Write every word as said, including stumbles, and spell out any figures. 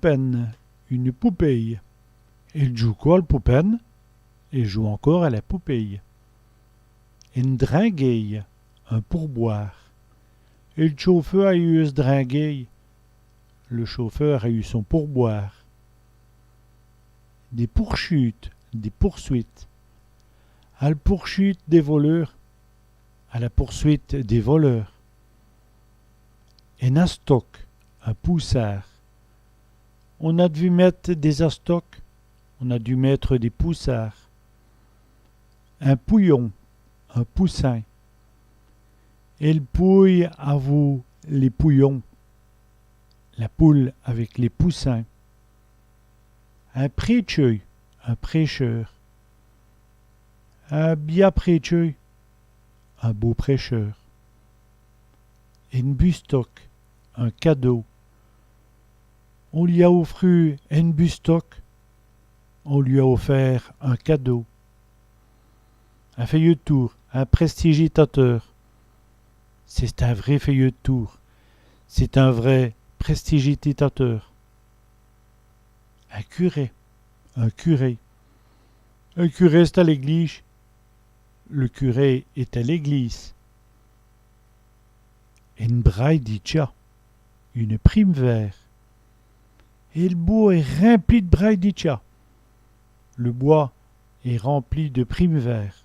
poupène, une poupée. Èle djoûwe co al poupène, elle joue encore à la poupée. Ène dringuéye, un pourboire. El chauffeû a yeû ès' dringuéye. Le chauffeur a eu son pourboire. Dès pourchûtes, des poursuites. Al pourchûte dès voleûrs, à la poursuite des voleurs. In astoc, un poussard. On a d'vu mète dès astocs, on a dû mettre des poussards. In pouyon, un poussin. El pouye avou lès pouyons, la poule avec les poussins. In prétcheû, un prêcheur. In bia prétcheû, un beau prêcheur. In bustoc, un cadeau. On lî a ofru in bustoc, on lui a offert un cadeau. In fèyeû d' toûrs, un prestidigitateur. C'èst in vré fèyeû d' toûrs. C'est un vrai prestidigitateur. In curé, un curé. El curé èst a l'èglîje. Le curé est à l'église. Ène brâye di tchat, une primevère. El bwès èst rimpli d' brâyes di tchat. Le bois est rempli de primevères.